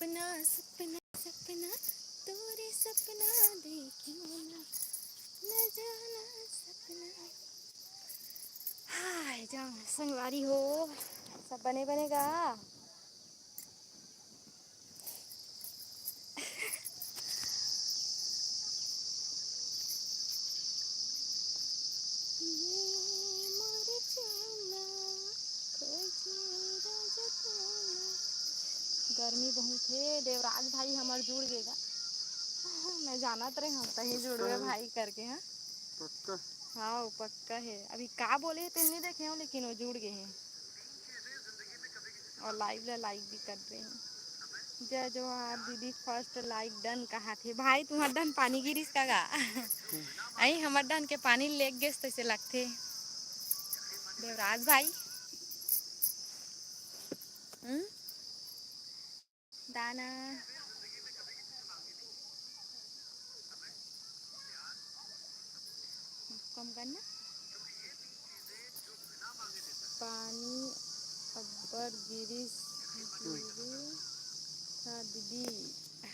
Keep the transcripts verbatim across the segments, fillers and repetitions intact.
सपना, सपना, सपना, तोरे सपना देखियो ना, न जाना सपना। हाय, जा संगवारी हो, सब बने बने गा। ये मोर चैना, खोजे राजा चैना। गर्मी बहुत हे, देवराज भाई हमर जुड़ गे गा। मैं जानत रहे हूँ, तही जुड़वे भाई करके, हाँ। पक्का? हाँ, वो पक्का है। अभी का बोले हे, तेन नहीं देखे हो, लेकिन वो जुड़ गए हैं। और लाइव ला लाइक भी कर रहे हैं। जय जोहार दीदी, फर्स्ट लाइक डन कहा थे भाई, तुम्हार डन पानी गिरिस का गा? आई हमर डन के पानी लेग गेस तैसे लगथे। देवराज भाई, हम्म? दाना कम करना। पानी अब्बड़ गिरिस, गिरिस था दीदी।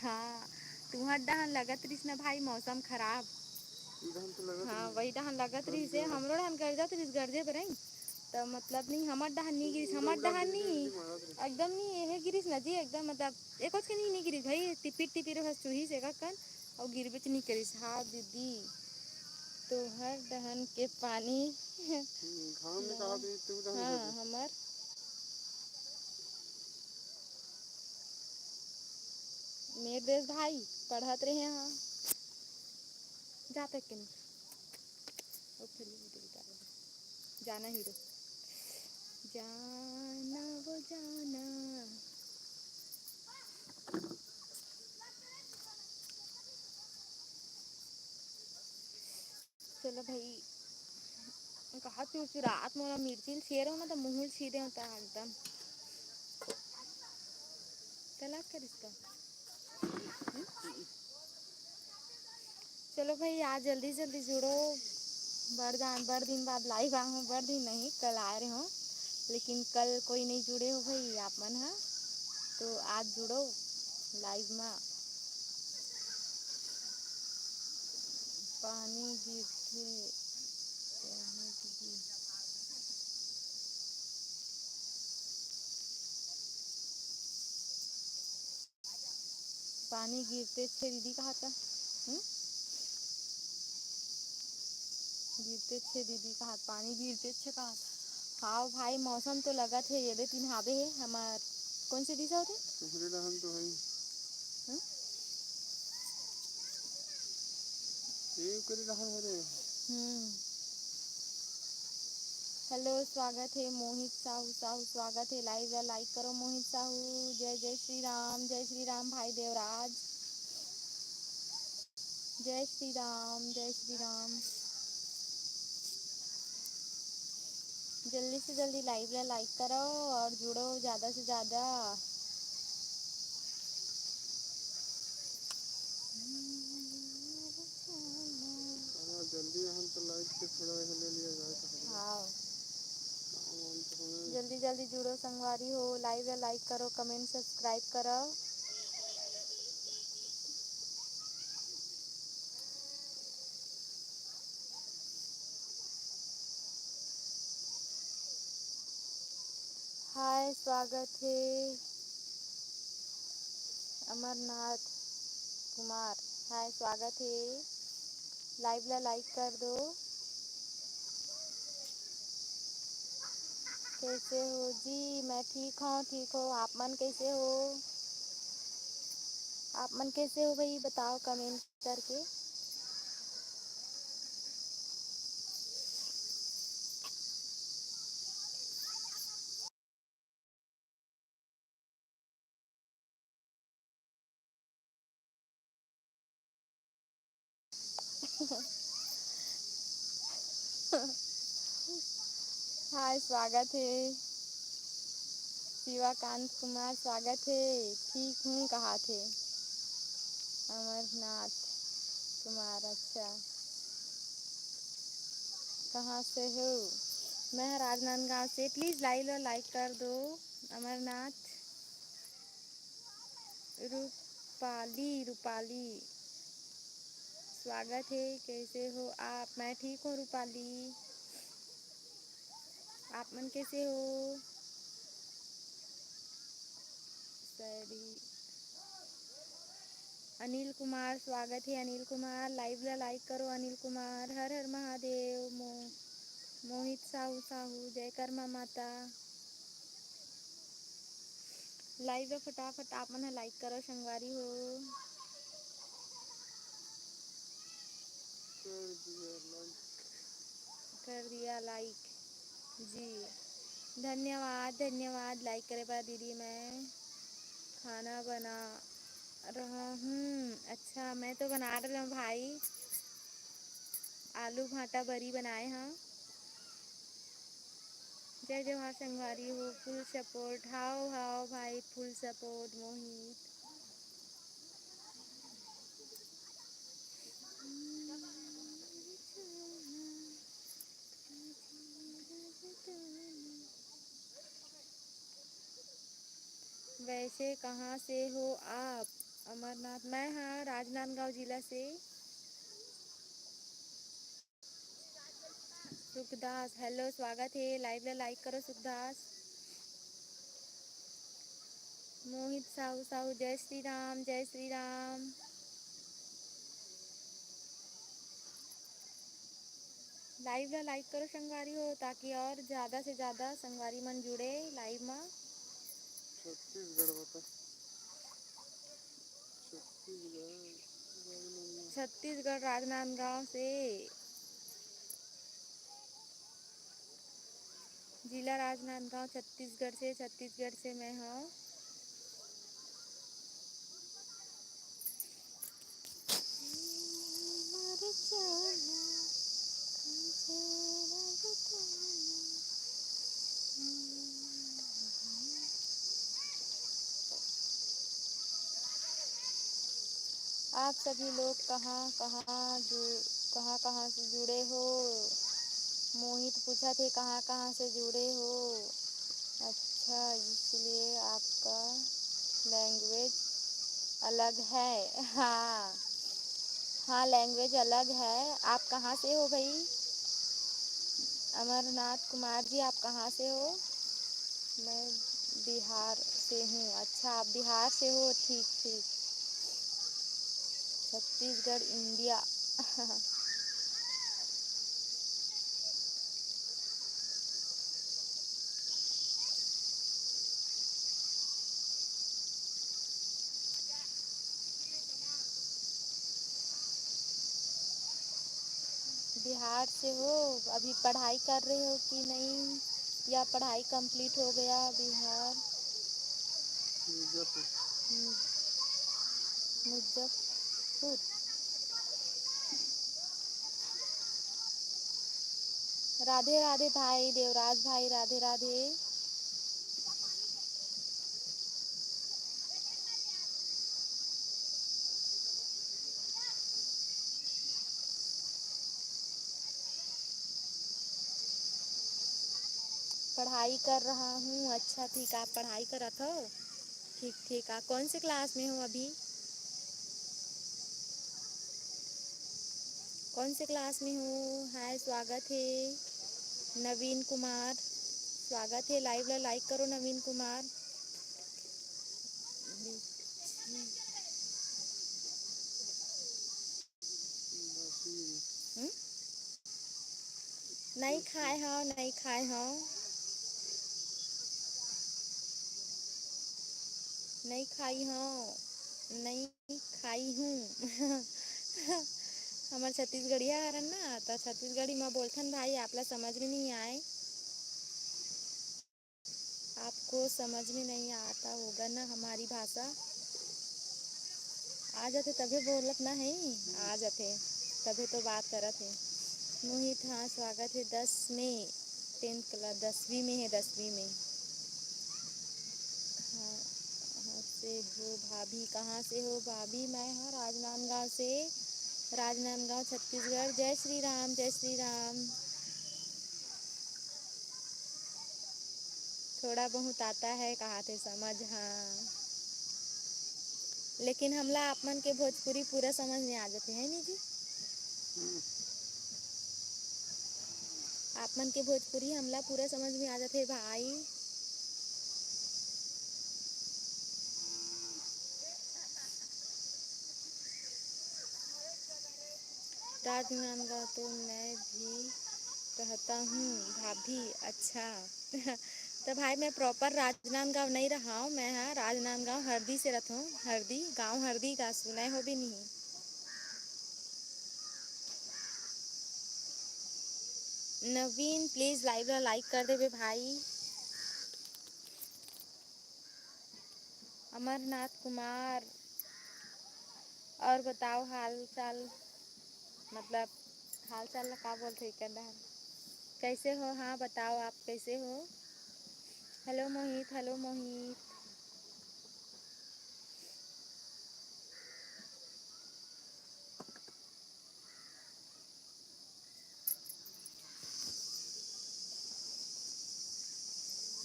हाँ, तुहर डहन लगत रिस ना भाई, मौसम खराब। ई डहन तो लगत हाँ, रहिस। वही डहन लगत बंद रिस हे, किया। हमरो डहन गरजत रिस, गरजे बरई। त मतलब नहीं, हमर डहन नहीं गिरिस, हमर डहन नहीं, एकदम नहीं, एहे गिरिस ना जी, एकदम मतलब एकोच के नहीं, नहीं गिरिस भाई, टिपिर टिपिर बस चुहिस एक कन, अउ गिरबेच नहीं करिस। हाँ दीदी, तोहर डहन के पानी। हम्म, घाम में कहा दीदी, तू डहन हाँ, हो गई। हमर मेर देश भाई पढ़त रहे हाँ। जा तक के नहीं। ओ फिर भी नहीं उतार। जाना हीरो। जाना वो जाना। चलो भाई, कहा चुरचुरात मोला मिर्ची ल छेरे हो ना, तो मुँह ल छीदे होता एकदम। चला कर इसका। चलो भाई, आज जल्दी जल्दी जुड़ो। बड़ जान, बड़ दिन बाद लाइव आ हूँ, बड़ दिन नहीं, कल आ रहे हो, लेकिन कल कोई नहीं जुड़े हो भाई आप मन हा, तो आज जुड़ो लाइव में। पानी गिरथे, पानी गिरथे। पानी गिरते छे दीदी कहा था, हम्म? गिरते छे दीदी कहा, पानी गिरते छे कहा। हाँ भाई, मौसम तो लगत हे, ये दे तीन हावे हे हमार। कौन से दिशा होते? उहरे डहन तो है। हम्म? ये करे डहन हो रे। हम्म। हेलो, स्वागत है मोहित साहू। साहू, स्वागत है। लाइव ला लाइक करो मोहित साहू। जय जय श्री राम, जय श्री राम भाई देवराज। जय श्री राम, जय श्री राम। जल्दी से जल्दी लाइव ला लाइक करो और जुड़ो ज़्यादा से ज़्यादा। हाँ, जल्दी हम तो लाइव के थोड़ा यह ले लिया जाए तो हल्का। हाँ। काम वाम तो हमें जल्दी जल्दी जुड़ो संगवारी हो, लाइव ला लाइक करो, कमेंट सब्सक्राइब करो। हाय, स्वागत हे अमरनाथ कुमार। हाय, स्वागत हे। लाइव ला लाइक कर दो। कैसे हो जी? मैं ठीक हूँ, ठीक हो। आप मन कैसे हो? आप मन कैसे हो भाई, बताओ कमेंट करके। हाय, स्वागत हे। शिवाकांत कुमार, स्वागत हे। ठीक हूँ, कहा थे अमरनाथ कुमार। अच्छा, कहाँ से हो? मैं राजनांदगांव से। प्लीज लाइव ला लाइक कर दो। अमरनाथ, रूपाली, रूपाली, स्वागत हे। कैसे हो आप? मैं ठीक हूँ रूपाली, आप मन कैसे हो? सभी। अनिल कुमार, स्वागत हे अनिल कुमार। Live ला like करो अनिल कुमार। हर हर महादेव। मो-, मोहित साहू, साहू, जय कर्मा माता। Live ला फटाफट आप मन ह like करो संगवारी हो। कर दिया like। कर दिया like जी। धन्यवाद, धन्यवाद like करे बर दीदी। मैं खाना बना रहा हूँ। अच्छा, मैं तो बना रहा हूँ भाई, आलू भाटा बरी बनाए हँव। जय जोहार संगवारी हो, full support। हाव, हाव भाई, full support मोहित। वैसे कहाँ से हो आप? अमरनाथ, मैं हाँ राजनांदगांव जिला से। सुखदास, hello, स्वागत हे। Live ला like करो सुखदास। मोहित साहू, साहू, जय श्री राम, जय श्री राम। Live ला like करो संगवारी हो, ताकि और ज्यादा से ज्यादा संगवारी मन जुड़े live मा। छत्तीसगढ़ बता। छत्तीसगढ़, राजनांदगांव। छत्तीसगढ़, राजनांदगांव से। जिला राजनांदगांव, छत्तीसगढ़ से, छत्तीसगढ़ से मैं हूँ। आप सभी लोग कहाँ, कहाँ जु-, कहाँ, कहाँ से जुड़े हो? मोहित पूछत हे, कहाँ, कहाँ से जुड़े हो? अच्छा, इसलिए आपका language अलग है। हाँ, हाँ, language अलग है। आप कहाँ से हो भाई? अमरनाथ कुमार जी, आप कहाँ से हो? मैं बिहार से हूँ। अच्छा, आप बिहार से हो, ठीक, ठीक। छत्तीसगढ़, इंडिया। बिहार से हो, अभी पढ़ाई कर रहे हो कि नहीं, या पढ़ाई complete हो गया? बिहार। मिर्जापुर। हम्म, मिर्जापुर। राधे राधे भाई देवराज भाई, राधे राधे। पढ़ाई कर रहा हूँ। अच्छा, ठीक, आप पढ़ाई करत हो? ठीक, ठीक। आप कौन से class में हो अभी? कौन से class में हो? हाय, स्वागत हे नवीन कुमार, स्वागत हे। Live ला like करो नवीन कुमार। हम्म? नई खाए हव, नई खाए हव, नई खाई हव, नई खाई हूँ। हमर छत्तीसगढ़िया हरन ना, त छत्तीसगढ़ी म बोलथन भाई, आपला समझ में नहीं आए। आपको समझ में नहीं आता होगा ना हमारी भाषा। आ जाते तभे बोलत ना है, आ जाते तभे तो बात करत है। मोहित, हाँ, स्वागत है दस में, tenth class, दसवीं में है, दसवीं में। हाँ, कहाँ से हो भाभी, कहाँ से हो भाभी? मैं हाँ राजनांदगांव से, राजनांदगांव, छत्तीसगढ़। जय श्री राम, जय श्री राम। थोड़ा बहुत आता है, कहा थे समझ, हाँ। लेकिन हमला आप मन के भोजपुरी पूरा समझ में आ जाथे, है नी जी? हम्म। आप मन के भोजपुरी हमला पूरा समझ में आ जाथे भाई। राजनांदगांव तो मैं भी रहता हूँ भाभी। अच्छा। तो भाई, मैं proper राजनांदगांव नहीं रहा हूँ, मैं, हाँ, राजनांदगांव हरदी से रहता हूँ, हरदी, गांव हरदी का सुने हो भी नहीं। नवीन, please live ला like कर देबे भाई। अमरनाथ कुमार, और बताओ हाल चाल, मतलब हाल चाल ला का बोलथे एकर डहर? कैसे हो? हाँ, बताओ आप कैसे हो? Hello मोहित, hello मोहित।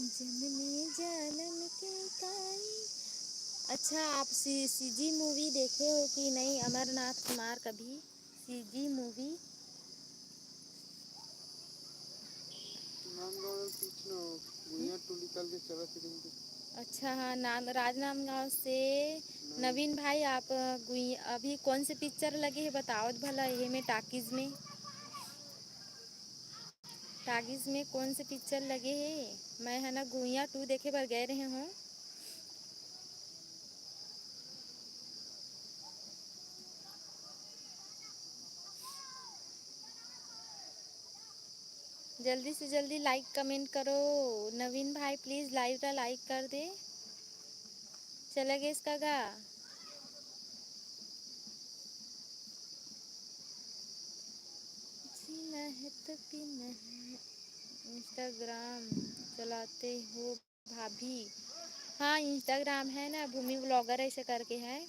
जनमे जनम के काई। अच्छा, आप सी, सीजी मूवी देखे हो कि नहीं, अमरनाथ कुमार कभी? CG movie. नांदगांव पीछे न हो, गुइया टू निकल के चलत हे तुमको। अच्छा, हाँ, नाम राजनांदगांव से। नवीन भाई, आप, अ, गुई-, अभी कौन से पिक्चर लगे हे, बताओ भला, एहे में टाकीज में, टाकीज में कौन से पिक्चर लगे हे? मैं, है ना, गुइया टू देखे बर गए रहे हूँ। जल्दी से जल्दी like comment करो। नवीन भाई, please live ला like कर दे। चला गेस का गा? जीना है तो पीना है। Instagram चलाते हो भाभी? हाँ, Instagram है ना, भूमि vlogger ऐसे करके है।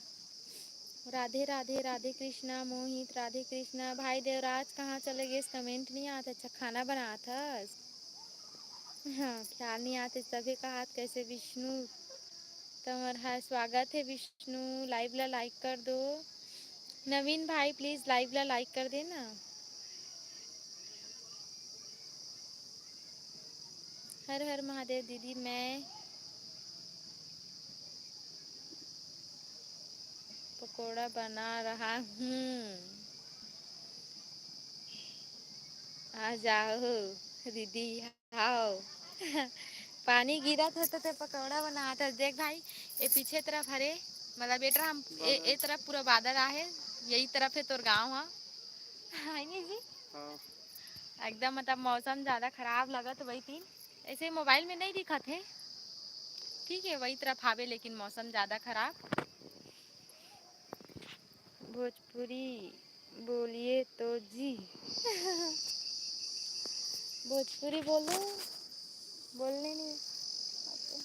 राधे राधे, राधे कृष्णा मोहित, राधे कृष्णा। भाई देवराज कहाँ चले गेस, comment नहीं आत। अच्छा, खाना बनात हस? हाँ, ख्याल नहीं आते, सभी कहात कैसे विष्णु तमर है। स्वागत है विष्णु, live ला like कर दो। नवीन भाई, please live ला like कर देना। हर हर महादेव दीदी, मैं पकौड़ा बना रहा हूँ, आ जाओ दीदी। हाव। पानी गिरत हे त ते पकौड़ा बनात हस। देख भाई, ए पीछे तरफ हरे, मतलब ए तरफ हम, ए, बादल। ए तरफ पूरा बादल आहे, यही तरफ हे तोर गाँव ह। है नी जी? हाँ। एकदम मतलब मौसम ज्यादा खराब लगत वही तीन। ऐसे मोबाइल में नहीं दिखत हे, ठीक है, वही तरफ हावे, लेकिन मौसम ज्यादा खराब। भोजपुरी बोलिए तो जी। भोजपुरी बोलो, बोलने नहीं आते।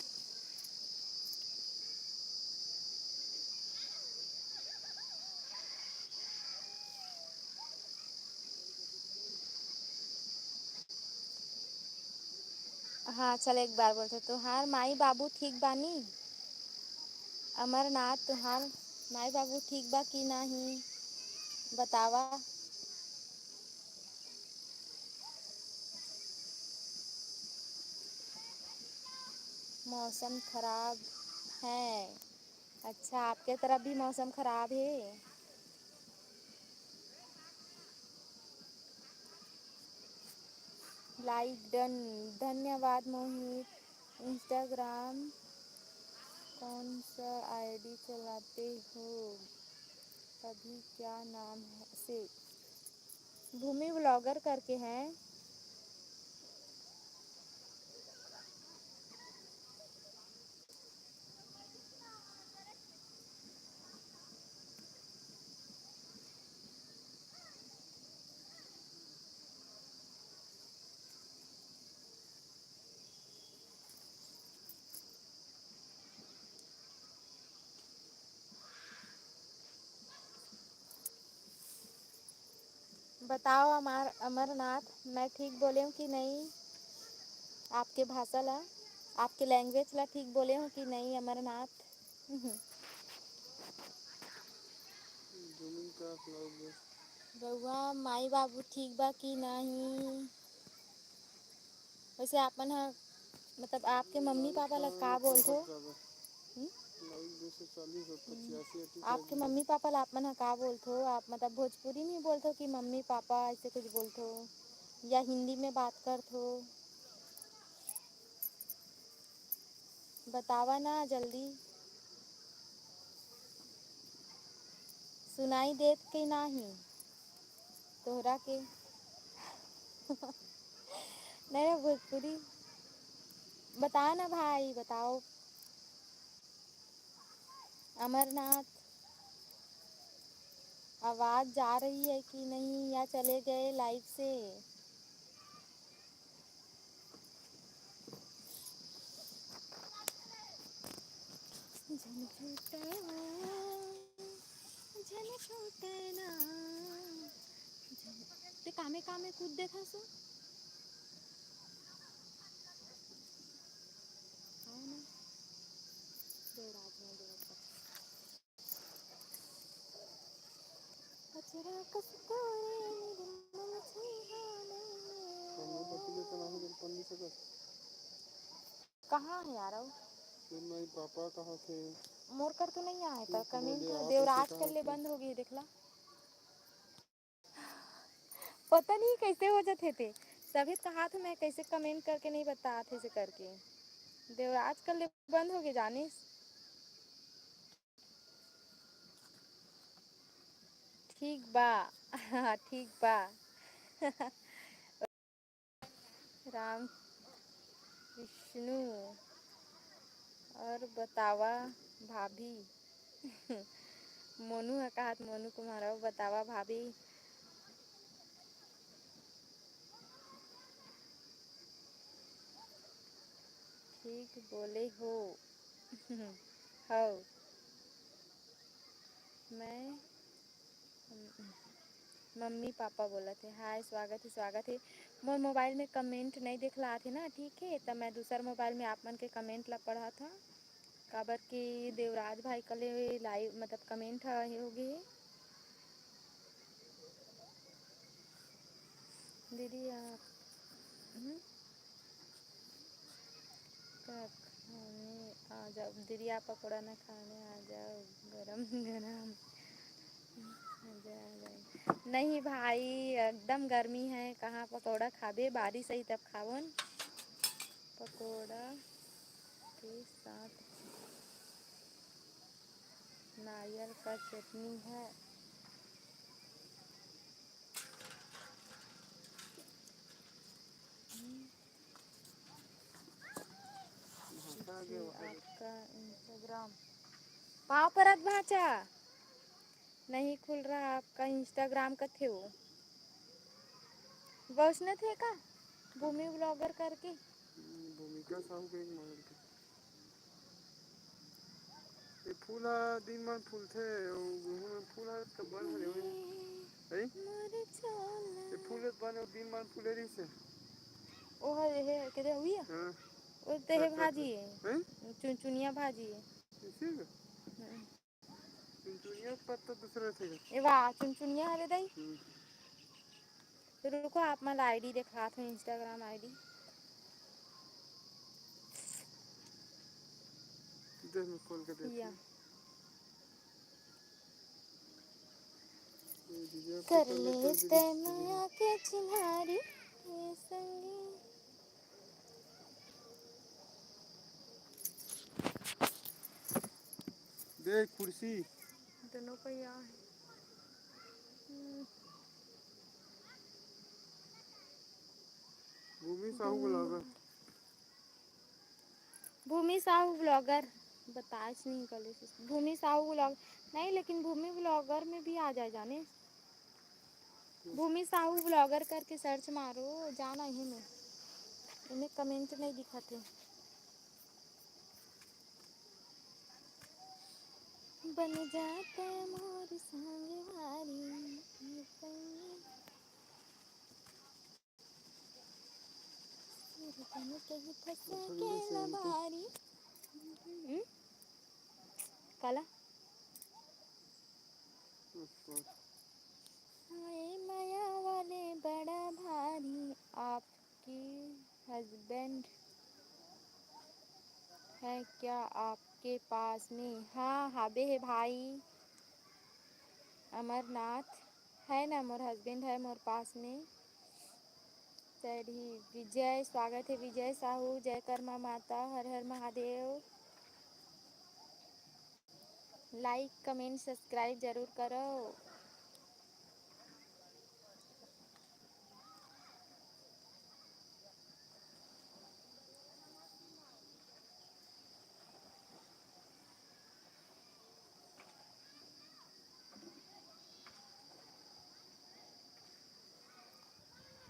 हाँ, चल एक बार बोलते, तुहार माई बाबू ठीक बानी? अमरनाथ, तुहार माई बाबू ठीक बा कि नाही, बतावा। मौसम खराब है। अच्छा, आपके तरफ भी मौसम खराब है? Like done। धन्यवाद मोहित। Instagram कौन सा ID चलाते हो अभी, क्या नाम है से? भूमि vlogger करके है। बताओ अमर, अमरनाथ, मैं ठीक बोले हूँ कि नहीं? आपके भाषा ला, आपके language ला ठीक बोले हूँ कि नहीं अमरनाथ? Zooming का flower बस। रउआ माई बाबू ठीक बा कि नाही? वैसे आप मन ह, मतलब, आपके मम्मी पापा ला का बोलथो? हम्म? Like दो सौ चालीस और हम्म। पचासी अति आपके कर मम्मी पापा ला आप मन ह का बोलथो? आप, मतलब, भोजपुरी में बोलथो कि मम्मी पापा ऐसे कुछ बोलथो, या हिंदी में बात करथो? बतावा ना जल्दी। सुनाई देत के नाही तोहरा के? नहीं रे भोजपुरी, बता ना भाई, बताओ। अमरनाथ, आवाज जा रही है कि नहीं, या चले गए लाइव से? झन छूटे ना, झन छूटे ना, झन-, ते कामे कामे कूद देत हस। आओ ना। देवराज में देवराज। अचरा कस तोरे निर्मल जीवन में। कहाँ है यार वो? तो नहीं पापा कहाँ थे? मोर कर तो नहीं आए, पर कमेंट तो देवराज कर ले बंद हो गई, देखला। पता नहीं कैसे हो जाते थे, तभी कहा था मैं कैसे कमेंट करके नहीं बताते से करके। देवराज कर ले बंद हो गए जानिस। ठीक बा। ठीक बा। राम विष्णु और बतावा भाभी। मोनू ह कहात, मोनू कुमार, और बतावा भाभी। ठीक बोले हो। हव। मैं मम्मी पापा बोलत हे। हाय, स्वागत हे, स्वागत हे। मोर मोबाइल में कमेंट नहीं देखलात हे ना, ठीक है, त मैं दूसर मोबाइल में आप मन के कमेंट ला पढ़त हूँ, काबर कि देवराज भाई कले लाइव, मतलब, कमेंट ह, हे हो गए। दीदी आप, हम्म? खाने आ जाओ, दीदी आप पकौड़ा ना खाने आ जाओ, गरम गरम। आ जाओ, आ जाओ। नहीं भाई, एकदम गर्मी है, कहाँ पकौड़ा खाबे, बारिश आई तब खावन। पकौड़ा के साथ नारियल का चटनी है। आपका Instagram। पाँव परत भांचा, नहीं खुल रहा आपका Instagram, कथे वो। वैष्णव थे का? भूमि ब्लॉगर करके। भूमिका साहू के एक मॉडल के। ये फूल ह दिन मन फूलथे, अउ गेहूं में फूल ह त बन हो जावे। हैं? ये फूल ह बन, दिन मन फूले रहिसे। ओ हे, हे, केदे हुई है? हाँ। ओ ते हे भाजी है। हैं? चुनचुनिया भाजी है। इसी का? हम्म। चुनचुनिया के पत्ता दूसरा रहिथे। ए वाह, चुनचुनिया हरे दाई। हम्म। तो रुको, आप मन ला आईडी दिखात हूँ, Instagram आईडी। दे, मैं खोल के देखती हूँ। कर ले ते माया के चिन्हारी, ए संगी। दे कुर्सी। दोनों पहिया है। हम्म। भूमि साहू ब्लॉगर। भूमि साहू ब्लॉगर बताइस नहीं कले से। भूमि साहू ब्लॉग नहीं, लेकिन भूमि ब्लॉगर में भी आ जाए जाने। भूमि साहू ब्लॉगर करके सर्च मारो, जाना ही में। इन्हें कमेंट नहीं दिखाते। बन जाते मोर संगवारी। सिर बन के ही फंसे के लबारी। हम्म? काला? है क्या आपके पास में? हाँ, हाबे हे भाई। अमरनाथ है ना, मोर husband है मोर पास में। चढ़ी विजय, स्वागत है विजय साहू। जय कर्मा माता, हर हर महादेव। Like, comment, subscribe जरूर करो।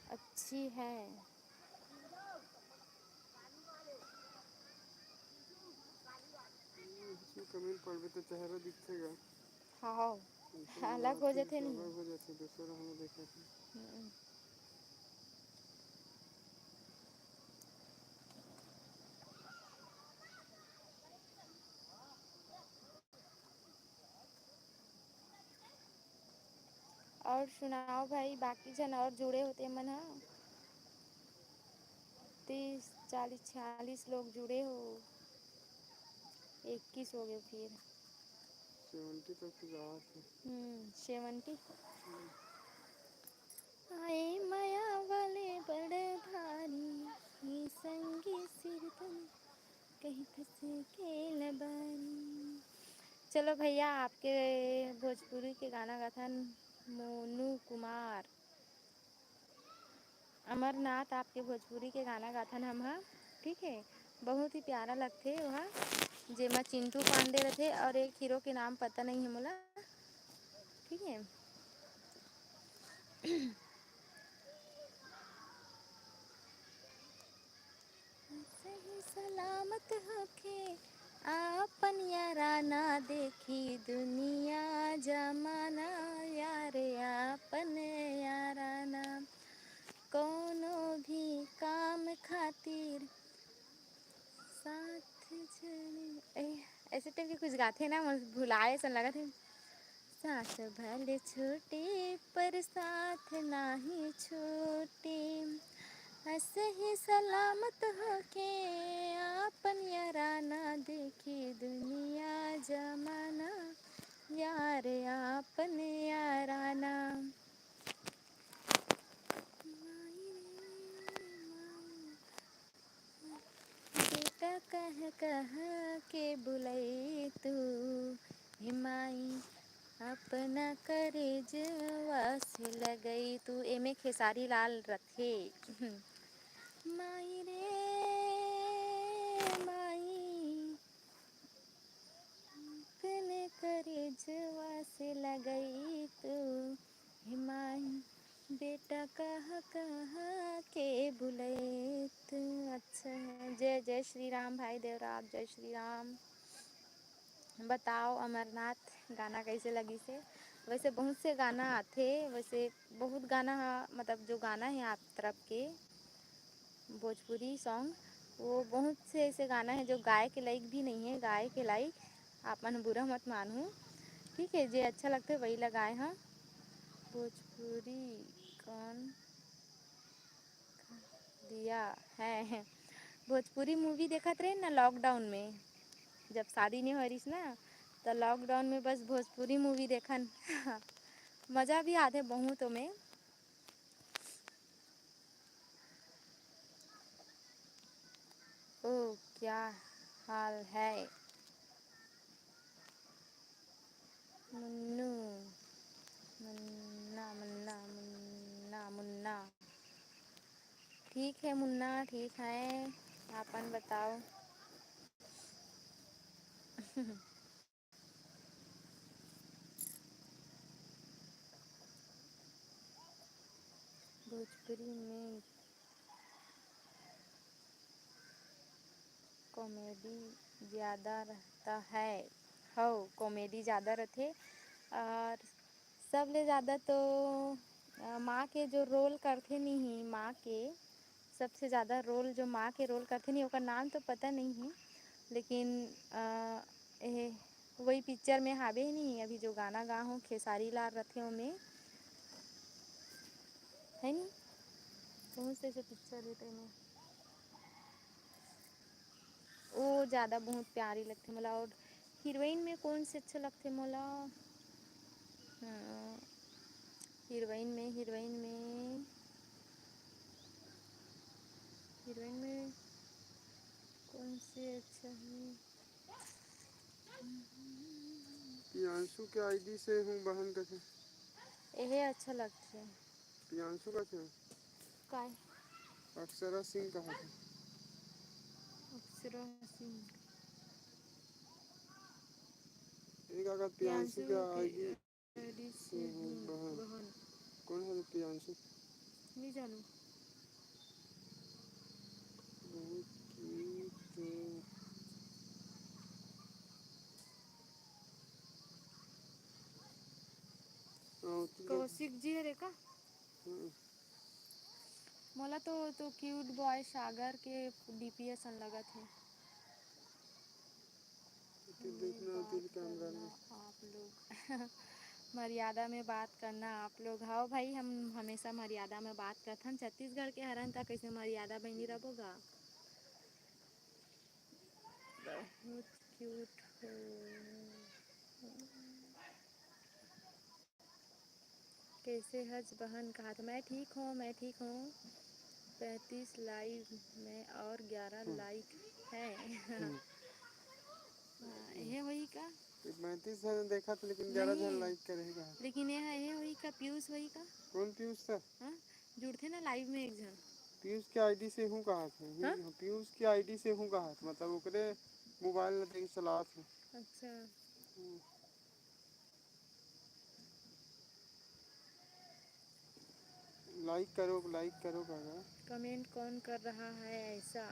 अच्छी है। इसमें comment पढ़बे तो चेहरा दिखेगा। हाँ, अलग हो जाते नहीं। अलग हो जाते, दूसरा हम देखे थे। हम्म। और सुनाओ भाई, बाकी झन और जुड़े होते मन ह, तीस, चालीस, छियालीस लोग जुड़े हो, इक्कीस हो गए फिर। सेवेंटी तक तो जावत है। हम्म, सेवेंटी। हम्म। आए मया वाले बड़ भारी, ये संगी सिरतन कहीं फंसे के लबारी। चलो भैया, आपके भोजपुरी के गाना गाथन मोनू कुमार। अमरनाथ, आपके भोजपुरी के गाना गाथन हम ह, ठीक है। बहुत ही प्यारा लगथे ओहा, जेमा चिंटू पांडे रथे और एक हीरो के नाम पता नहीं है मोला, ठीक है। सही सलामत होके आपन याराना, देखी दुनिया जमाना, यार आपन याराना, कोनो भी काम खातिर साथ जने। ए, ऐसे टाइप के कुछ गाथे ना, मोर भुलाए सन लगत हे। सांस भले छूटे पर साथ नाही छूटे, असही सलामत होके आपन याराना, देखी दुनिया जमाना, यार आपन याराना। माई रे माई, बेटा कह कह के बुलई तू, हे माई, अपना करेजवा से लगई तू। एमे खेसारी लाल रथे। माई रे माई, अपने करेजवा से लगई तू, हे माई, बेटा कह कह के बुलई तू। अच्छा, जय जय श्री राम भाई देवराज, जय श्री राम। बताओ अमरनाथ गाना कैसे लगिस हे? वैसे बहुत से गाना आथे, वैसे बहुत गाना हा, मतलब जो गाना है आप तरफ के भोजपुरी song, वो बहुत से ऐसे गाना है जो गाए के लायक भी नहीं है, गाए के लायक। आप मन बुरा मत मानहू, ठीक है, जे अच्छा लगथे वही ला गाए हा। भोजपुरी कौन दिया है? भोजपुरी movie देखत रहे ना lockdown में, जब शादी नहीं हो रहीस ना, तो lockdown में बस भोजपुरी movie देखन। मज़ा भी आथे बहुत ओमे। ओ, क्या हाल है? मुन्नू, मुन्ना, मुन्ना, मुन्ना, मुन्ना। ठीक है मुन्ना, ठीक है, आपन बताओ। भोजपुरी में comedy ज़्यादा रहता है। हव, comedy ज़्यादा रथे। और सबले ज़्यादा तो, अ, माँ के जो role करथे नहीं, माँ के सबसे ज़्यादा role, जो माँ के role करथे नहीं, ओकर नाम तो पता नहीं है, लेकिन, अ, एहे, वही picture में हावे नहीं, अभी जो गाना गा हो खेसारी लाल रथे ओमे, है नहीं? बहुत से ऐसे picture हे तेमे। वो ज़्यादा बहुत प्यारी लगथे मोला। और हीरोइन में कौन से अच्छा लगथे मोला? हाँ, हीरोइन में, हीरोइन में, हीरोइन में कौन से अच्छा है? प्रियांशु के आईडी से हूँ बहन कथे। एहे अच्छा लगथे। प्रियांशु कथे। काय? अक्षरा सिंह कहा थे। अक्षरा सिंह। एक अगर प्रियांशु प्रियांशु के के आईडी आईडी से से हूँ हूँ बहन। बहन। कौन है प्रियांशु? नहीं जानू। बहुत cute। हाँ, तो देख। कौशिक जी हरे का? हम्म। मोला तो, तो क्यूट बॉय सागर के डीपी असन लगत हे। तो देखना नहीं, दिल बात कैमरा में। करना आप लोग। मर्यादा में बात करना आप लोग। हाँ भाई, हम हमेशा मर्यादा में बात करथन। छत्तीसगढ़ के हरन, त कैसे मर्यादा बनी रहोगा? बहुत क्यूट हो। कैसे हज बहन कहा था? मैं ठीक हूँ, मैं ठीक हूँ। पैंतीस लाइव में और ग्यारह हम्म। लाइक है। हम्म। हाँ, ये वही का? ये पैंतीस झन देखा था, लेकिन ग्यारह झन नहीं। लाइक करे का। लेकिन ये है, ये वही का, पीयूष वही का? कौन पीयूष था? हाँ, जुड़थे ना लाइव में एक झन। पीयूष के आईडी से हूँ कहा था? हाँ? पीयूष के आईडी से हूँ कहा था, मतलब ओकरे मोबाइल में देख चला था। अच्छा। हम्म। लाइक करो, लाइक करो काका। कमेंट कौन कर रहा है ऐसा?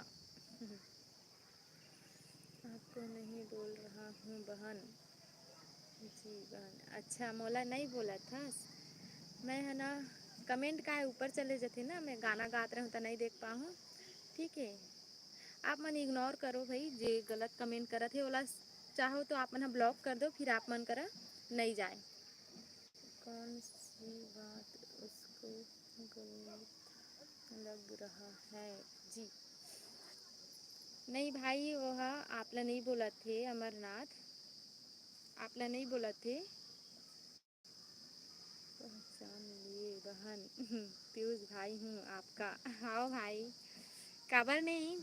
आपको नहीं बोल रहा हूँ बहन। जी बहन, अच्छा मोला नहीं बोला था। मैं है ना, कमेंट का है ऊपर चले जाते ना, मैं गाना गात रहूँ तो नहीं देख पाहूँ। ठीक है, आप मन इग्नोर करो भाई, जे गलत कमेंट करत हे ओला चाहो तो आप मन ह ब्लॉक कर दो, फिर आप मन करा नहीं जाए। कौन सी बात उसको गलत लग रहा है जी? नहीं भाई, वो हा आप ला नहीं बोलत हे अमरनाथ, आप ला नहीं बोलत हे। पहचान लिए बहन। पीयूष भाई हूँ आपका। हाँ भाई, काबर नहीं,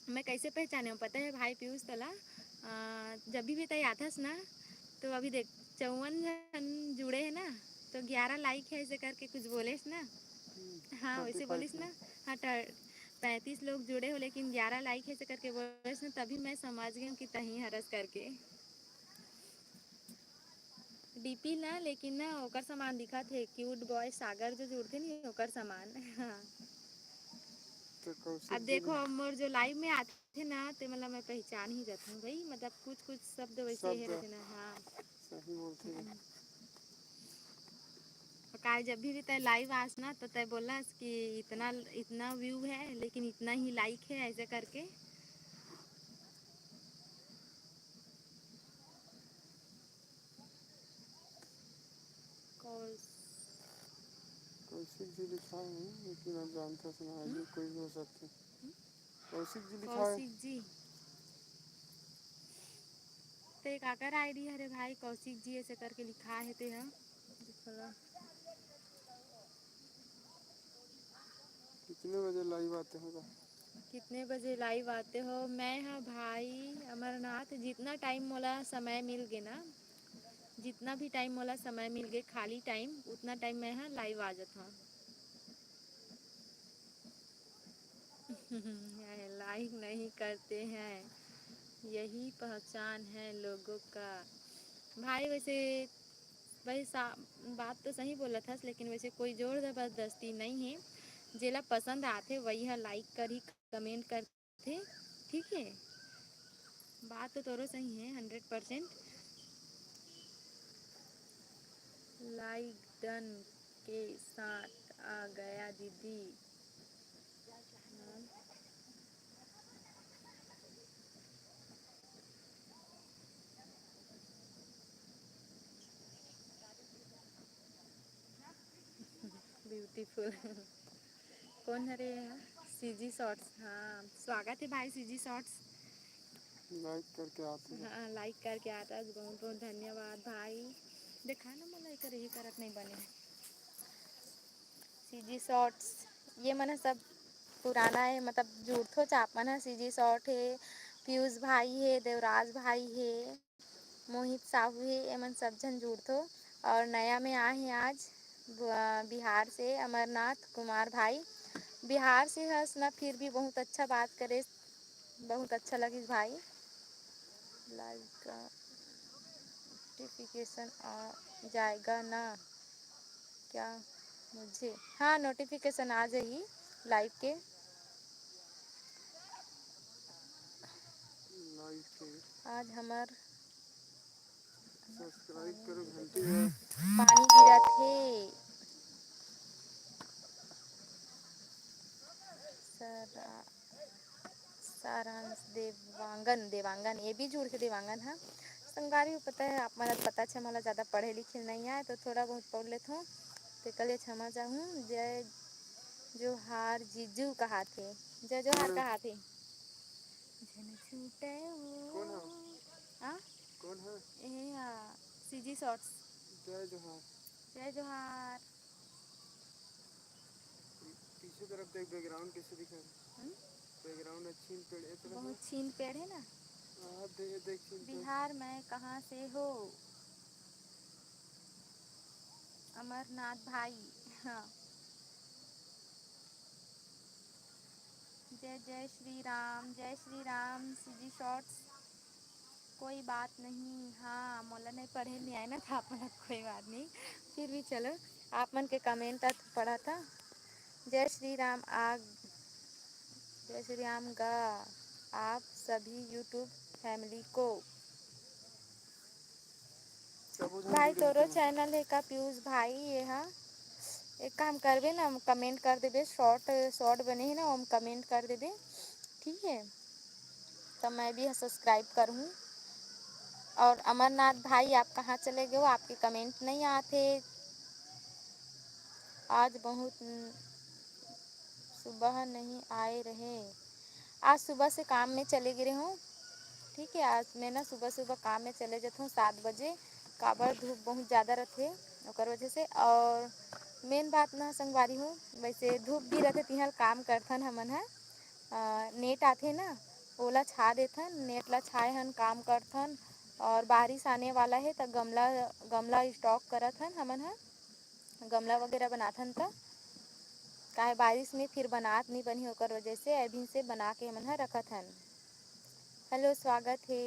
मैं कैसे पहचाने हूँ पता है भाई पीयूष तला? आ, जब भी तय आथस ना, तो अभी देख, चौवन जन जुड़े हैं ना, तो ग्यारह लाइक है ऐसे करके कुछ बोलेस ना। हम्म, हाँ, वैसे बोलिस ना। हाँ, पैंतीस लोग जुड़े हो, लेकिन ग्यारह लाइक है ऐसे करके बोलेस ना, तभी मैं समझ गई हूँ कि तहीं हरस करके। डीपी ना, लेकिन ना ओकर समान दिखत हे, क्यूट बॉय सागर जो जुड़थे नी, ओकर समान। हाँ। तो कौशिक अब जी देखो, भी अब मोर जो लाइव में आथे ना, ते मतलब मैं पहचान ही जाथूँ भाई, मतलब कुछ कुछ शब्द वैसे शब्द। हे रहथे ना। हाँ। सही बोलथे। हम्म। और काय जब भी, भी तय लाइव आस ना, तो तय बोलस कि इतना, इतना व्यू है, लेकिन इतना ही लाइक है, ऐसे करके। कौश- कौशिक जी लिखा है, लेकिन आप जानते हो, समाज में हम्म? कोई भी हो सकते हैं। हम्म? कौशिक जी लिखा है। कौशिक जी, ते काकर आईडी हरे भाई? कौशिक जी ऐसे करके लिखा है ते हा। कितने बजे लाइव आते हो? कितने बजे लाइव आते हो? मैं हा भाई अमरनाथ, जितना टाइम मोला समय मिल गे ना, जितना भी टाइम मोला समय मिल गे, खाली टाइम, उतना टाइम मैं हा लाइव आ जाता हूँ। लाइक नहीं करते हैं, यही पहचान है लोगों का। भाई, वैसे भाई सा-, बात तो सही बोलत हस, लेकिन वैसे कोई जोर जबरदस्ती नहीं है। जेला पसंद आथे, वही ह लाइक करही, कमेंट करथे, ठीक है? बात तो तोरो सही है, हंड्रेड परसेंट। लाइक डन के साथ आ गया दीदी। ब्यूटीफुल। कौन हरे? CG shorts. हाँ, स्वागत है भाई सीजी शॉर्ट्स। लाइक करके आत हस। हाँ, लाइक करके आत हस, बहुत बहुत धन्यवाद भाई। देखा ना, मोला एकर यही करत नहीं बने। सीजी शॉर्ट्स, ये मन ह सब पुराना है, मतलब जुड़थो चाप मन ह। सीजी शॉर्ट है, पीयूष भाई है, देवराज भाई है, मोहित साहू है, ये मन सब झन जुड़थो। और नया में आए हैं आज ब-, बिहार से अमरनाथ कुमार भाई। बिहार से हस ना, फिर भी बहुत अच्छा बात करे, बहुत अच्छा लगिस भाई। लाइव का नोटिफिकेशन आ जाएगा ना क्या मुझे? हाँ, नोटिफिकेशन आ जाही लाइव के। लाइव के आज हमर सब्सक्राइब करो, घंटी है। पानी गिरत हे। सरा-, सारांश देवांगन, देवांगन, ये भी जुड़ के देवांगन हा। संगवारी हो, पता है, आप मन ला पता छे, मोला ज़्यादा पढ़े लिखे नहीं आए, तो थोड़ा बहुत पढ़ लेथों, तेकर ले क्षमा चाहूँ। जय जोहार जीजू कहाथे, जय जोहार कहाथे। झन छूटे वो। कौन है? हाँ? कौन है? ए, हाँ, सीजी शॉर्ट्स। जय जोहार। जय जोहार। पीछे तरफ देख, बैकग्राउंड कैसे दिखा रहा है? हम्म? बैकग्राउंड अच्छी पेड़, ये तरफ बहुत है। छीन पेड़ है ना। हाँ, दे-, देख छीन पेड़। बिहार में कहाँ से हो? अमरनाथ भाई, हाँ। जय जय श्री राम, जय श्री राम, सीजी शॉर्ट्स। कोई बात नहीं, हाँ, मोला नहीं पढ़े नहीं आए ना, था अपना, कोई बात नहीं, फिर भी चलो, आप मन के कमेंट तो पढ़ा था। जय श्री राम आ, जय श्री राम गा आप सभी यूट्यूब फैमिली को। भाई, तोरो चैनल है का पीयूष भाई? ये हा, एक काम करबे ना, कमेंट कर देबे, शॉर्ट, शॉर्ट बने है ना, ओम कमेंट कर देबे, ठीक है, तो मैं भी सब्सक्राइब करूँ। और अमरनाथ भाई, आप कहाँ चले गए हो? आपके कमेंट नहीं आते। आज बहुत न-, सुबह नहीं आए रहे। आज सुबह से काम में चले गे रेहेंव, ठीक है। आज मैं ना सुबह सुबह काम में चले जाथों सात बजे, काबर धूप बहुत ज़्यादा रथे, ओकर वजह से। और मेन बात ना संगवारी हो, वैसे धूप भी रथे, तिहां काम करथन हमन ह, अ, नेट आथे ना, ओला छा देथन, नेट ला छाए हन, काम करथन। और बारिश आने वाला है, त गमला, गमला स्टॉक करत हन हमन ह। गमला वगैरह बनाथन त, काहे बारिश में फिर बनात नहीं बनी, ओकर वजह से अभी से बना के हमन ह रखत हन। हेलो, स्वागत हे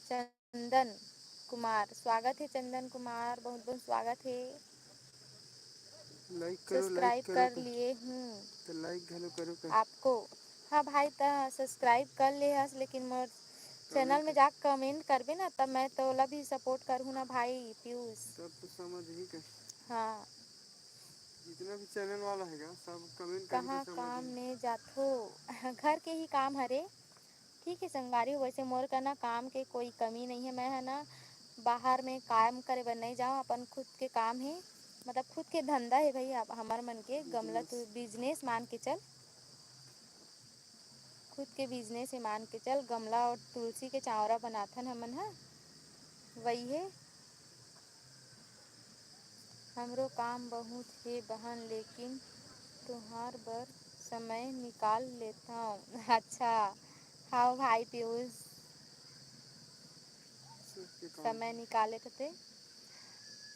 चंदन कुमार, स्वागत हे चंदन कुमार, बहुत बहुत स्वागत हे। लाइक करो, लाइक सब्सक्राइब करो कर तो। लिए हूँ तो लाइक घलो करो का? आपको। हाँ भाई, त सब्सक्राइब कर ले हस, लेकिन मोर चैनल में जाके कमेंट करबे ना, तब मैं तोला भी सपोर्ट करहूँ ना भाई पीयूष। तब तो समझ ही कर। हाँ। जितना भी चैनल वाला हैगा, सब कमेंट करके कहाँ समझ काम ही। में जाथो? घर के ही काम हरे। ठीक है संगवारी हो, वैसे मोर कना काम के कोई कमी नहीं है। मैं है ना बाहर में काम करे बर नहीं जाऊँ, अपन खुद के काम है, मतलब खुद के धंधा है भाई। अब हमर मन के गमला, बिजनेस। तू बिजनेस मान के चल, खुद के बिजनेस है मान के चल। गमला और तुलसी के चावरा बनाथन हमन ह, वही है। हमरो काम बहुत हे बहन, लेकिन तुहार बर समय निकाल लेथव। अच्छा, हाव भाई पीयूष, सबके काम समय निकाले तो ते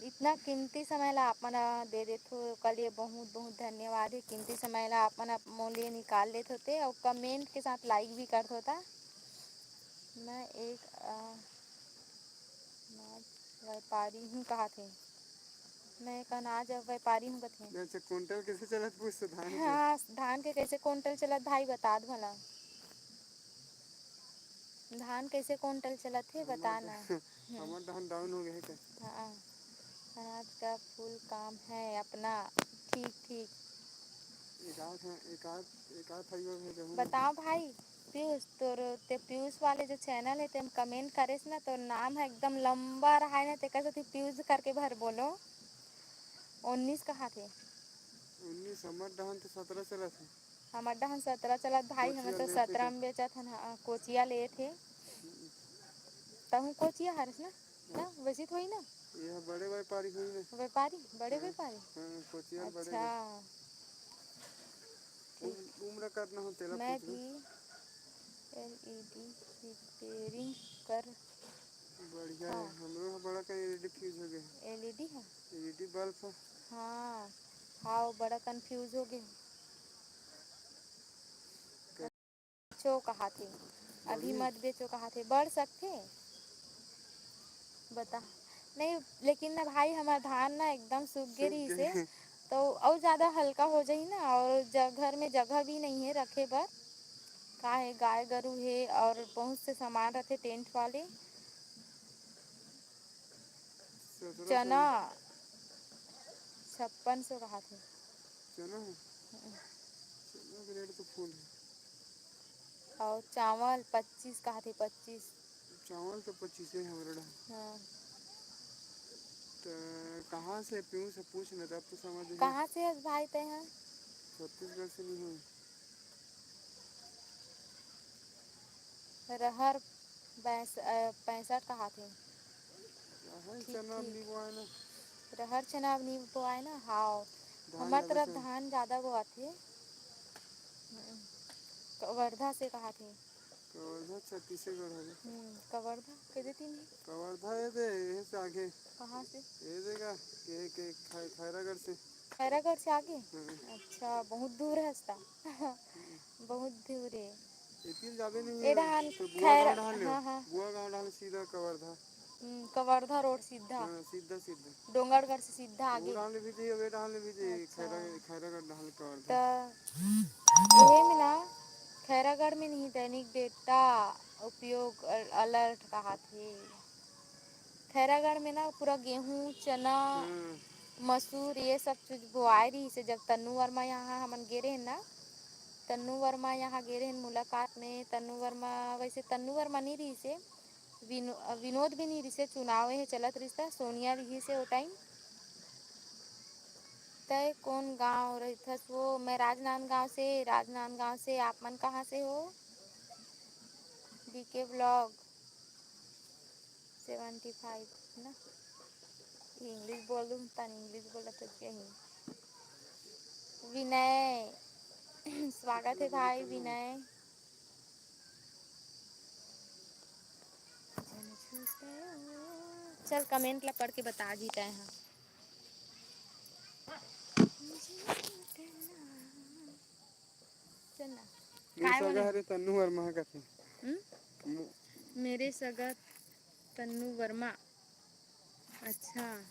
इतना कीमती समय ला आप मन दे देथो, ओकर लिए बहुत बहुत धन्यवाद हे। कीमती समय ला आप मन मोर लिए निकाल लेथो ते, और कमेंट के साथ लाइक भी करथो ता। मैं एक, अ, अनाज व्यापारी हूँ कहाथे। मैं एक अनाज व्यापारी हूँ कथे। अच्छा, कुंटल कैसे चलत पूछ तो धान के? हाँ, धान के कैसे कुंटल चलत भाई, बता दो भला। धान कैसे कुंटल चलत हे, बता ना। हमर धान डाउन हो गए हे का? हाँ, अनाज का फुल काम है अपना। ठीक, ठीक। एक आध, एक आध, एक आध फाइबर भेजहूँ। बताओ भाई, पीयूष, तोर, ते पीयूष वाले जो चैनल है, तेम कमेंट करेस ना, तोर नाम है एकदम लंबा रहा है ना, तेकर सेती पीयूष करके भर बोलो। उन्नीस कहाथे। उन्नीस, हमर डहन तो सतरा चलत हे। हमर डहन सतरा चलत भाई, हमर तो कोचिया लेत सतरा हे। में बेचत हन, हाँ, कोचिया लेत हे। हम्म। तहूँ कोचिया हरस ना? ना, वैसे तो होई ना? ये बड़े व्यापारी होई ना। व्यापारी, बड़े हाँ, व्यापारी? हाँ, कोचिया बड़े अच्छा। व्यापारी। उम-, उम्र करना हो तेला मैं पूछ लो। भी एलईडी रिपेयरिंग कर बढ़िया हे, हाँ। हमरो ह बड़ा कन एलईडी फ्यूज हो गे। एलईडी ह? एलईडी बल्ब ह। हाँ, हाँ, वो बड़ा कन्फ्यूज हो गे। बेचो कहाथे, अभी बढ़िया। मत बेचो कहाथे, बढ़ सकथे। बता, नहीं, लेकिन ना भाई, हमार धान ना एकदम सूख गे सूख रहिस गे। हे, तो अउ ज्यादा हल्का हो जाही ना, और ज-, घर में जगह भी नहीं है रखे बर। का है, गाय गरू है और बहुत से सामान रहते टेंट वाले। सत्रह सौ। चना छप्पन सौ कहाथे। चना है? हम्म। चना के रेट तो फुल है। और चावल पच्चीस कहाथे, पच्चीस। चावल तो पच्चीस है हमारे डा। हाँ। तो कहाँ से पीऊँ से पूछ ना, तब तो समझ में। कहाँ से है भाई तै, हाँ? छत्तीसगढ़ से नहीं हूँ। रहर बैस-, अ, पैंसठ कहाथे। रहर ठीक, चना अब ठीक। नहीं बोआए ना। रहर चना अब नहीं बोआए ना, हाँ। धान हमर ज्यादा तरफ चल- धान ज्यादा बोआथे। हम्म। कवर्धा से कहाथे। कवर्धा छत्तीसगढ़ हवे। हम्म, कवर्धा के दे तीन है? कवर्धा ये दे, ये से आगे। कहाँ से? ये देगा, के, के खै-, खैरागढ़ से। खैरागढ़ से आगे? हाँ। अच्छा, बहुत दूर है रास्ता। हम्म। बहुत दूर है। एती ले जाबे नहीं ए है, डहान तो बुआ खैर-, गाँव डहान ले। हाँ, हाँ। बुआ गाँव डहान सीधा कवर्धा। हम्म, कवर्धा रोड सीधा। हाँ, सीधा, सीधा। डोंगरगढ़ से सीधा आगे। वो डहान ले भी जाइए, वे डहान ले भी जाइए, अच्छा। खैरा-, खैरागढ़ डहान ले कवर्धा। त ये में ना, खैरागढ़ में नहीं, दैनिक डेटा उपयोग अल-, अलर्ट कहाथे। खैरागढ़ में ना पूरा गेहूं, चना, हम्म। मसूर, ये सब चीज बोआए रहिस हे। जब तन्नू वर्मा यहाँ हमन गे रहेन ना, तन्नू वर्मा यहाँ गे रहेन मुलाकात में। तन्नू वर्मा, वैसे तन्नू वर्मा नहीं रहिस हे, विनो-, विनोद भी नहीं रहिस हे, चुनाव हे चलत रहिस त, सोनिया रहिस हे वो टाइम। तय कौन गांव रहिथस वो? मैं राजनांदगांव से। राजनांदगांव से। आप मन कहाँ से हो? डीके व्लॉग सेवेंटी फाइव ना, इंग्लिश बोल दूँ, तन इंग्लिश बोलत हो क्या ही। विनय, स्वागत है भाई विनय। चल, कमेंट ला पढ़ के बता जीता है। हाँ। चल ना। मेरे काय सगा बोले? हरे तन्नू वर्मा कथे। हम्म? मु- मेरे सगा तन्नू वर्मा। अच्छा,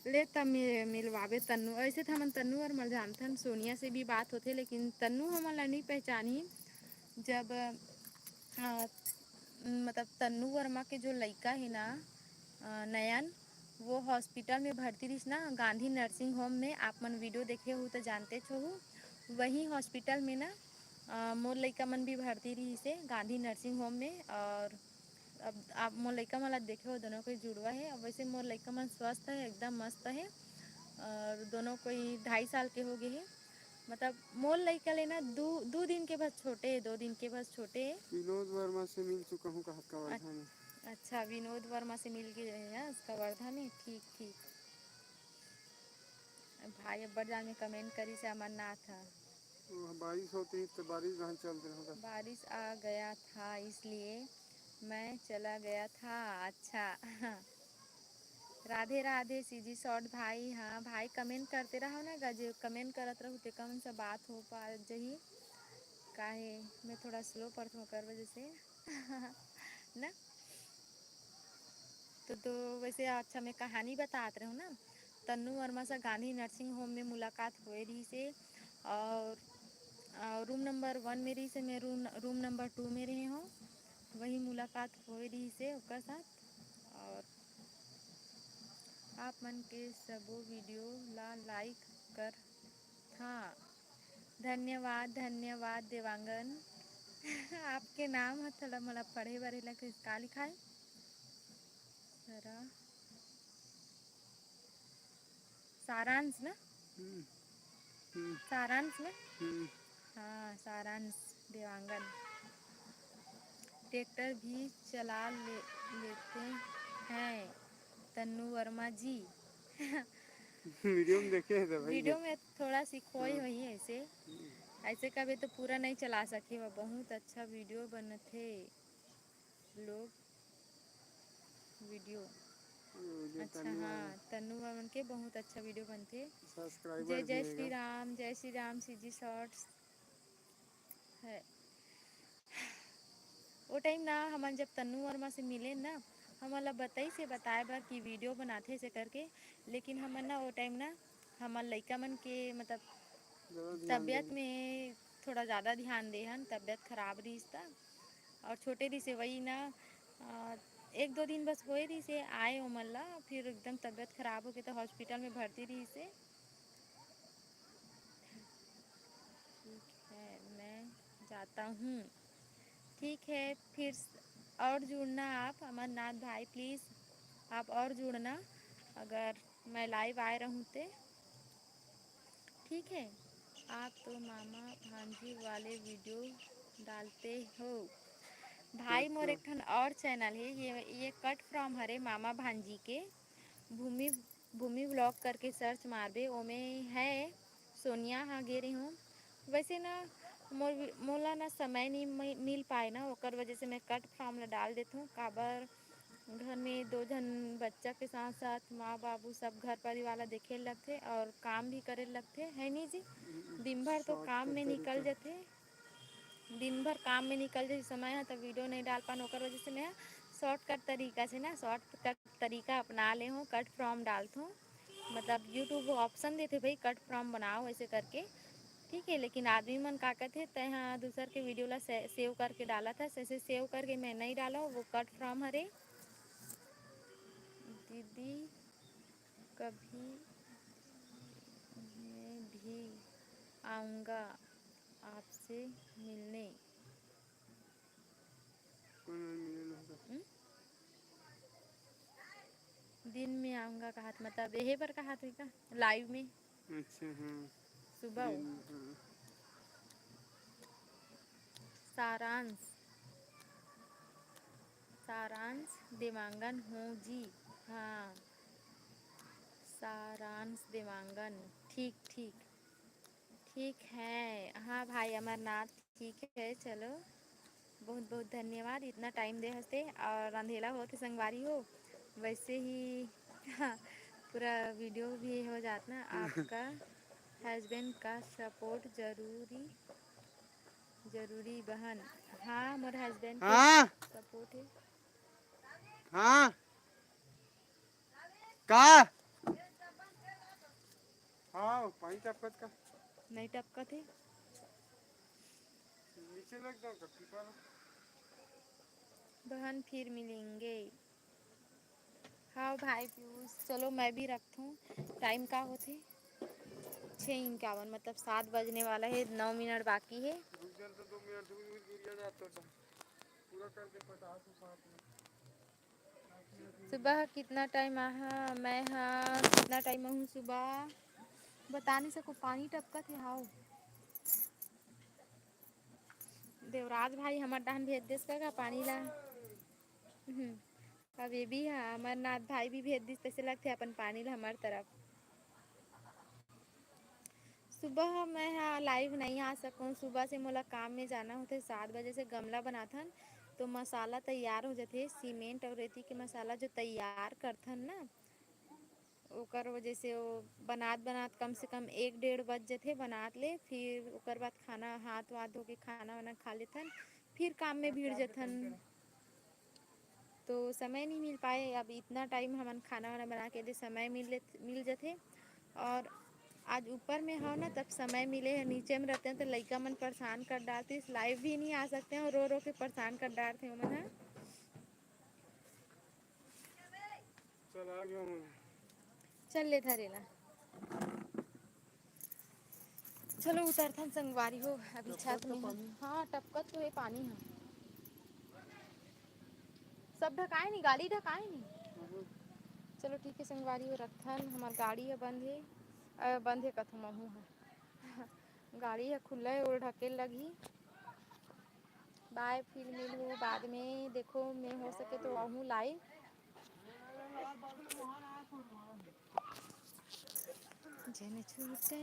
ले त मि-, मिलवाबे तन्नू। ऐसे त हमन तन्नू वर्मा ल जानथन, सोनिया से भी बात होथे, लेकिन तन्नू हमन ला नहीं पहचानी। जब, अ, मतलब तन्नू वर्मा के जो लइका हे ना, अ, नयन, वो हॉस्पिटल में भर्ती रहिस ना, गांधी नर्सिंग होम में। आप मन वीडियो देखे हो तो जानते हो, वही हॉस्पिटल में ना, अ, मोर लइका मन भी भर्ती रहिस हे गांधी नर्सिंग होम में। और अब आप मोर लइका मन ला देखे हो, दोनों कोई जुड़वा है। अब वैसे मोर लइका मन स्वस्थ है, एकदम मस्त है। और दोनों कोई ढाई साल के हो गए हैं। मतलब मोर लइका ले ना दू, दू दिन के बस छोटे, दो दिन के बस छोटे। विनोद वर्मा से मिल चुका हूँ, कहा कवर्धा में। अच्छा, विनोद वर्मा से मिल गए हैं कवर्धा में। ठीक, ठीक। भाई अब्बड़ जान में कमेंट करी से अमरनाथ है। वो बारिश होती है तो बारिश जहाँ चल रहा था। बारिश आ गया था इसलिए मैं चला गया था। अच्छा। राधे राधे सीजी शॉर्ट भाई। हाँ भाई, कमेंट करते रहो ना गा, जे कमेंट करत रहू ते कम से बात हो पा जही। काहे मैं थोड़ा स्लो पढ़त हूँ, ओकर वजह से। ना? तो, तो वैसे अच्छा, मैं कहानी बतात रहूँ ना। तन्नू वर्मा से गांधी नर्सिंग होम में मुलाकात होए रहिस हे और, और रूम नंबर वन में रहिस हे, मैं रूम, रूम नंबर टू में रहे हूँ। वही मुलाकात होए रहिस हे ओकर साथ। और आप मन के सबो वीडियो ला लाइक कर था। धन्यवाद, धन्यवाद देवांगन। आपके नाम ह थोड़ा मोला पढ़े बर, एला कइस-, का लिखाय? सरा-, सारांश ना? हम्म। हम्म। सारांश ना? हम्म। हाँ, सारांश देवांगन। ट्रैक्टर भी चला ले, लेते हैं तन्नू वर्मा जी। वीडियो में देखे हैं तो भाई। वीडियो में थोड़ा सिखोई हाँ। हुई है ऐसे। हम्म। ऐसे कभी तो पूरा नहीं चला सके, वो बहुत अच्छा वीडियो बनथे लोग। वीडियो। वीडियो अच्छा, तन्नू हाँ, है। तन्नू वर्मन के बहुत अच्छा वीडियो बनथे। सब्सक्राइबर जय जय भी श्री रहेगा। राम, जय श्री राम, सीजी शॉर्ट्स है। वो टाइम ना हमन जब तन्नू वर्मा से मिले ना, हमन ला बताइस हे बताए बर कि वीडियो बनाथे से करके, लेकिन हमन ना वो टाइम ना हमर लइका मन के मतलब ज़्यादा ध्यान तबीयत देंगे। में थोड़ा ज़्यादा ध्यान दे हन, तबीयत खराब रहिस त। और छोटे रहिस हे वही ना, अ, एक दो दिन बस होए रहिस हे आए ओमन ला, फिर एकदम तबीयत खराब होके तो हॉस्पिटल में भर्ती रहिस हे। ठीक है, मैं जाता हूँ। ठीक है, फिर स-, और जुड़ना आप, अमरनाथ भाई, प्लीज़ आप और जुड़ना, अगर मैं लाइव आए रहूँ ते। ठीक है, आप तो मामा भांजी वाले वीडियो डालते हो। भाई, मोर अच्छा। एक ठन और चैनल है, ये, ये कट फ्रॉम हरे मामा भांजी के, भूमि, भूमि व्लॉग करके सर्च मारबे, ओमे है सोनिया हा गे रही हूँ। वैसे ना मोर, मोला ना समय नहीं मि-, मिल पाए ना, ओकर वजह से मैं कट फ्रॉम ला डाल देत हूँ। काबर घर में दो झन बच्चा के साथ साथ माँ बाबू सब घर परिवार ला देखे लगथे और काम भी करे लगथे, है नी जी? हम्म, दिन भर तो शॉर्ट काम कट में निकल तरीका। जथे, दिन भर काम में निकल जथे समय ह, त वीडियो नहीं डाल पान, ओकर वजह से मैं शॉर्टकट तरीका से ना, शॉर्टकट तरीका अपना ले हूँ, कट फ्रॉम डालत हूँ। मतलब YouTube ऑप्शन देथे भाई, कट फ्रॉम बनाओ ऐसे करके, ठीक है। लेकिन आदमी मन का कथे, तैं हा दूसर के वीडियो ला से-, सेव करके डालत हस, ऐसे सेव करके मैं नहीं डालो, वो कट फ्रॉम हरे। दीदी, कभी मैं भी आऊँगा आपसे मिलने। कोन वाला मिले ला होता? हम्म? दिन में आऊँगा कहात, मतलब यही पर कहात है का? लाइव में? अच्छा, हाँ। सुबह हो? दिन, हाँ। सारांश, सारांश देवांगन हूँ जी। हाँ, सारांश देवांगन, ठीक, ठीक, ठीक है। हाँ भाई अमरनाथ, ठीक है, चलो, बहुत बहुत धन्यवाद इतना टाइम दे हस्ते। और अंधेला होत हे संगवारी हो, वैसे ही पूरा वीडियो भी हो जात ना। आपका हस्बैंड का सपोर्ट जरूरी, जरूरी बहन। हाँ, मोर हस्बैंड के हाँ। सपोर्ट है। हाँ। का? हाँ, पानी टपकत का? नहीं टपकत है। नीचे लग जाओ, तो टिपा लो। बहन, फिर मिलेंगे। हाँ भाई पीयूष, चलो मैं भी रखथूँ। टाइम का होथे? छः इक्यावन, मतलब सात बजने वाला है, नौ मिनट बाकी है। रुक जा तो दो मिनट, दो मिनट, गुड़िया जा तो पूरा कर दे, पचास में पाँच मिनट। सुबह कितना टाइम आहा? मैं हा कितना टाइम आहूँ सुबह, बता नहीं सको, पानी टपकत हे। हाव देवराज भाई, हमर डहन भेज देस का, का पानी ला? हम्म, अब ये भी हा अमरनाथ भाई भी भेज दिस, तैसे लगथे अपन पानी ला हमर तरफ। सुबह मैं हा लाइव नहीं आ सकूँ, सुबह से मोला काम में जाना होथे। सात बजे से गमला बनाथन तो मसाला तैयार हो जाथे, सीमेंट और रेती के मसाला जो तैयार करथन ना, ओकर वजह से वो बनात बनात कम से कम एक डेढ़ बज जथे बनात ले। फिर ओकर बाद खाना, हाथ वाथ धो के खाना वाना खा लेथन, फिर काम में भिड़ जथन। तो समय नहीं मिल पाए। अब इतना टाइम हमन खाना वाना बना के दे, समय मिल ले, मिल जथे। और आज ऊपर में हो ना, तब समय मिले है, नीचे में रहते हैं तो लइका मन परेशान कर डालते, इस लाइव भी नहीं आ सकते हैं और रो रो के परेशान कर डालते हैं मन, हाँ। चल, आ गया मैं। चल ले धरे ला। चलो उतरथन संगवारी हो, अभी टपकत छत तो में है। पानी। हाँ, टपकत तो है पानी है। सब ढकाए नहीं, गाड़ी ढकाए नहीं। हम्म। चलो ठीक है संगवारी हो, रखथन, हमार गाड़ी है बंद है, अ, बंद है कथम महू है। गाड़ी ह खुल्ला हे, ओला ढकेल लगही। बाय, फिर मिलहूँ बाद में। देखो, मैं हो सके तो आहूँ live। जेने छूटे